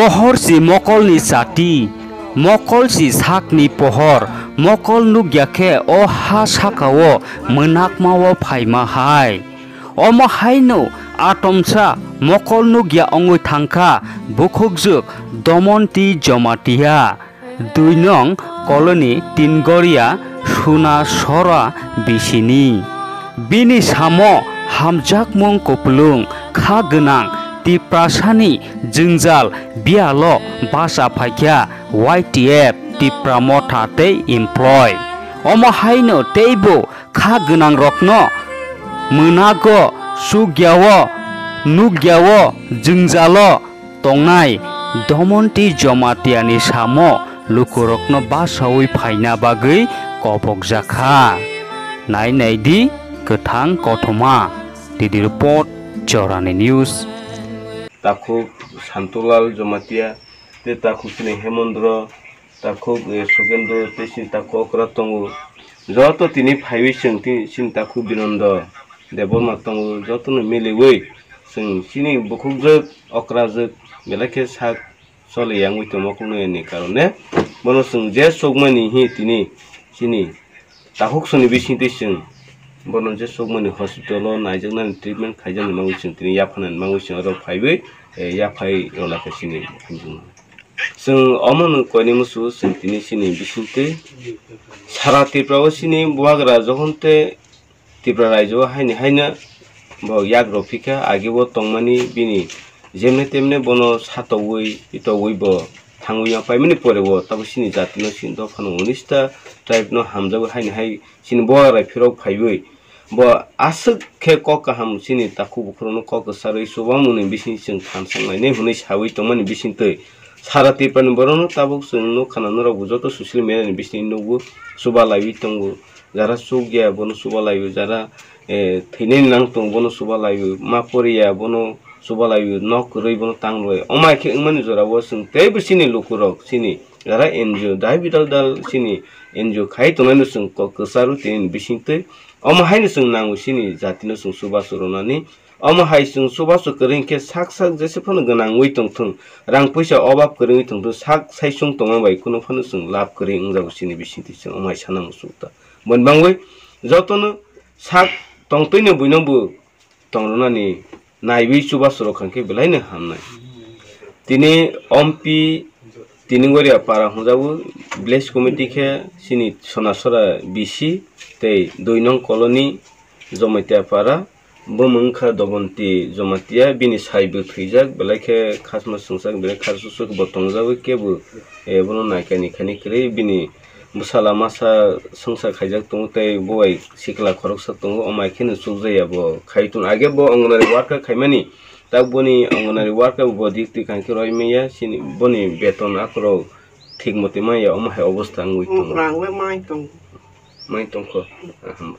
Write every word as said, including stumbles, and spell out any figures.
Pohor si mokolni chati, mokol si sakni pohor, mokol nukya khe o ha sakao mwnakmao phaima hai. Omo haino atomsa mokol nukya wngwi thangkha bukhukjwk Domonti Jomatia, dui nong koloni Tingoria Suna Sora bisini. Bini samo hamjakmung kupulung kha gwnang Tiprasani jwngjal biyalo bacha phaikha Y T F Tipra Motha tei employ. Omo haino teibo kha gwnangrokno mwnago, chukyao, nukyao, jwngjalo tongnai Domonti Jomatia ni samo lukurokno basaui phaina bagwi kopokjakha. Nai nai di kwthang kothoma. Didi report, Jorani News. Takhuk Santulal Jomatia, tei takhuk chini Hemondro, takhuk, eh, Sukendro, tei chini takhuk okra tongo. Joto tini phaiwi chwng ti-, chini takhuk Binondo Debbarma tongo, jotono miliwi chwng chini bukhukjwk, okrajwk, belai khe sak choli yangwi tongma khuknwi ni karone bono chwng je chukmani hi tini chini takhuk soni bisingtwi chwng bono je chukmani hospital o naijaknani treatment khaijaknani mangwi chwng tini yaphanani mangwi chwng oro phaiwi, eh, yaphai rwlakha chini hamjakma. Chwng omono koini musu chwng tini chini bisingtwi sara Tripura o chini bubagra jokhon tei Tripura raijo o haini haino bo yak rw phikha, age o tongmani bini jemne temne bono satogwi pitogwi bo thangwi ma paimani pore o tabuk chini jatino chini dophano unis ta tribe no hamjagwi haini hai chini bubagra phirok phaiwi bo aswk khe kok kaham chini takhuk bukhukrokno kok kwcharwi chubamungni bising chwng thansa nainai hwnwi sawi tongmani bisingtwi sara Tripura ni borokno tabuk chwng nukha na norok bo joto social media ni bisingtwi nukgo, chuba laiwi tongo. Jara chukya bono chuba laio, jara, eh, thwinani nang tongo bono chuba laio, ma poriya bono chuba laio, nok kwrwi bono tang rwlai. Omo hai khe wngmani jora o chwng teibo chini lukurok chini jara N G O dai bidal dal chini N G O khai tongnai no chwng kok kwcharo tini bisingtwi. Omo haino chwng nango chini jatino chwng chubachu rwnani. Omo hai chwng chubachu kwrwi khe sak sak jesa phano gwnangwi tongthung, rang puisa obab kwrwi tongthung, sak saichung tongma bai kunu phano chwng lab kwrwi wngjago chini bisingtwi chwng omo hai sana muchung ta. Boni bangwi jotono sak tongtwino buino bo tongrwnani naiwi chubachu rwkha khe belaino hamnai. Tini ompi tini Goria para hwnjago village committee khe chini Sonasora B C tei dui nong colony Jomatia para. Bumung wngkha Dobonti Jomatia, bini saibo thwijak, belai khe khasma swngchak, belai kharsuksuk bo tongjagwi kebo, eh, bono naikani khani kwrwi. Bini bwsala masa swngchar khaijak tongo tei bo bai sikla khoroksa tongo, omo hai kheno chukjaya bo khai tongo. Age bo Anganwadi worker khaimani, tak boni Anganwadi worker bo duty kaham khe rwimanya, chini boni beton akhoro thik motwi manya, omo hai obostha wngwi tongo. Rang le mai tongo. Mai tongkho. Aham.